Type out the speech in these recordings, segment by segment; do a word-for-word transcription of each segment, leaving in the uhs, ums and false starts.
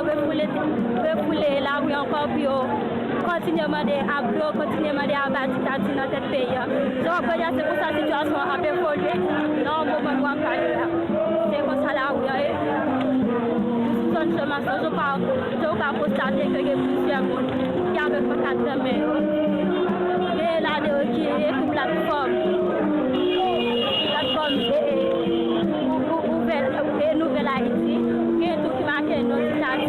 Refoule, refoule lari ankò pou yo kontinye mande ap dlo, kontinye mande aba diktati nan tèt peyi a. Jan w ap gade a, se konsa sitiyasyon an ap evolye nan moman nou ap pale a. Se konsa lari an ye. Nou sou zòn Chèmas lan, jan w ka, jan w ka konstate ke gen plizyè moun ki avèk pankat nan men yo. Gen ladan yo ki ekri platfòm, platfòm e, e, ou, ou, ouvè, e, Nouvèl Ayiti. Gen tou ki make non diktati.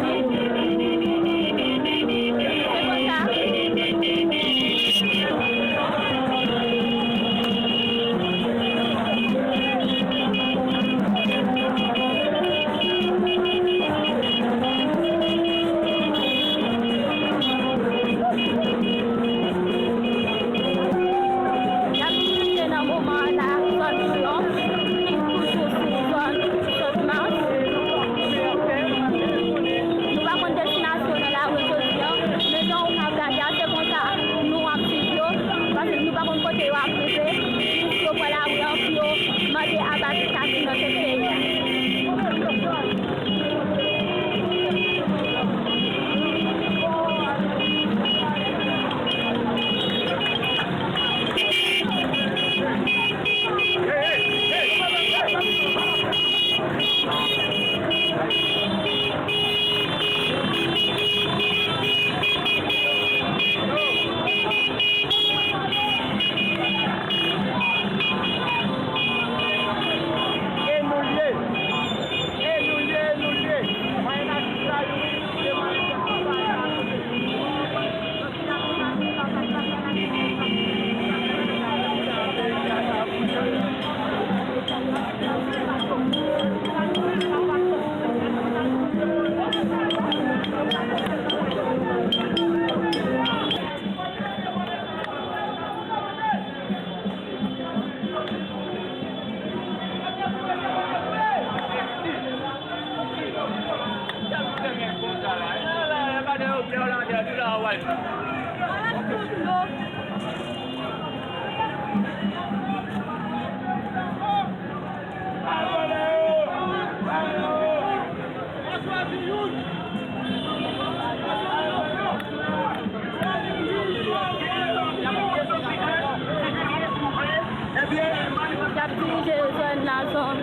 Se konsa. Y ap diskite nan moman an la, zòn Bouyon, ki toujou sou zòn Chèmas. Nou pa konn destinasyon nan lari jodi a, men jan w ap gade a, se konsa nou ap swiv yo, paske nou pa konn kote yo ap rive, jis yo pran lari an pou yo mande aba diktati nan tèt peyi a. E nou ye, e nou ye, e nou ye. Mwayen Afrik la, yo, se mwayen fè konsa, e pa kote. Y ap dirije zòn Nazon,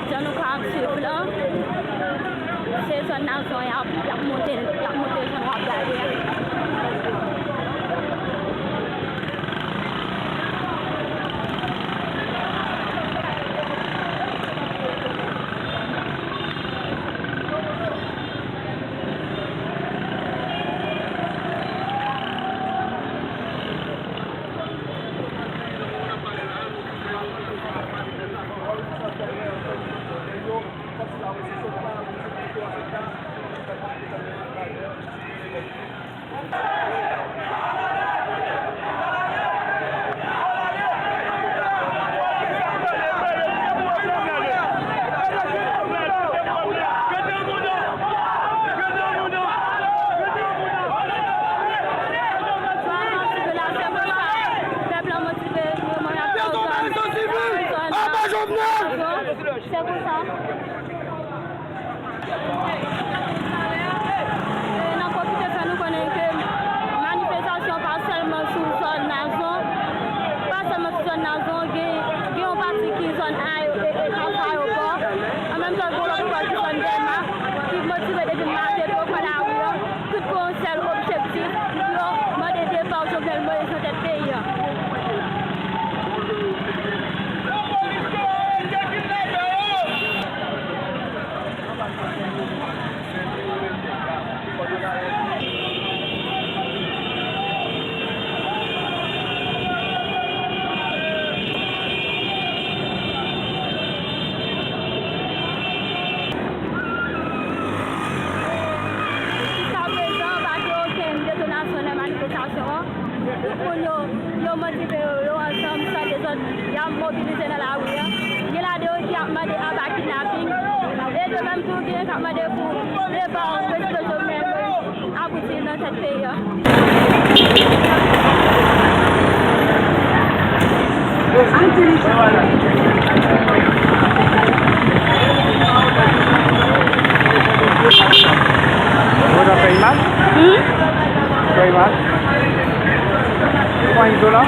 jan nou ka ap swiv lan. Se zòn Nazon y ap, y ap monte, y ap monte jan w ap gade a. Pèp la motive, yo mwen ap fè zòn, zòn, zòn, zòn. Se konsa. E n ap pwofite fè nou konnen ke manifestasyon pa sèlman sou zòn Nazon, pa sèlman sou zòn Nazon, gen, gen yon pati ki zòn ayo-, e, e, ayewopò. An menm tan, gen yon lòt pati zòn Dèlma ki motive depi maten pou yo pran lari a. Tout pou yon sèl objektif, pou yo mande depa Jovenel Moïse nan tèt peyi a. Jiskaprezan, pa gen okenn detonasyon nan manifestasyon an. Tout moun yo, yo motive yo, yo ansanm, san dezòd, y ap mobilize nan lari a. Gen ladan yo ki ap mande aba kidnaping. E de menm tou, gen k ap mande pou depa prezidan Jovenel Moïse abouti nan tèt peyi a. Pran Izolan.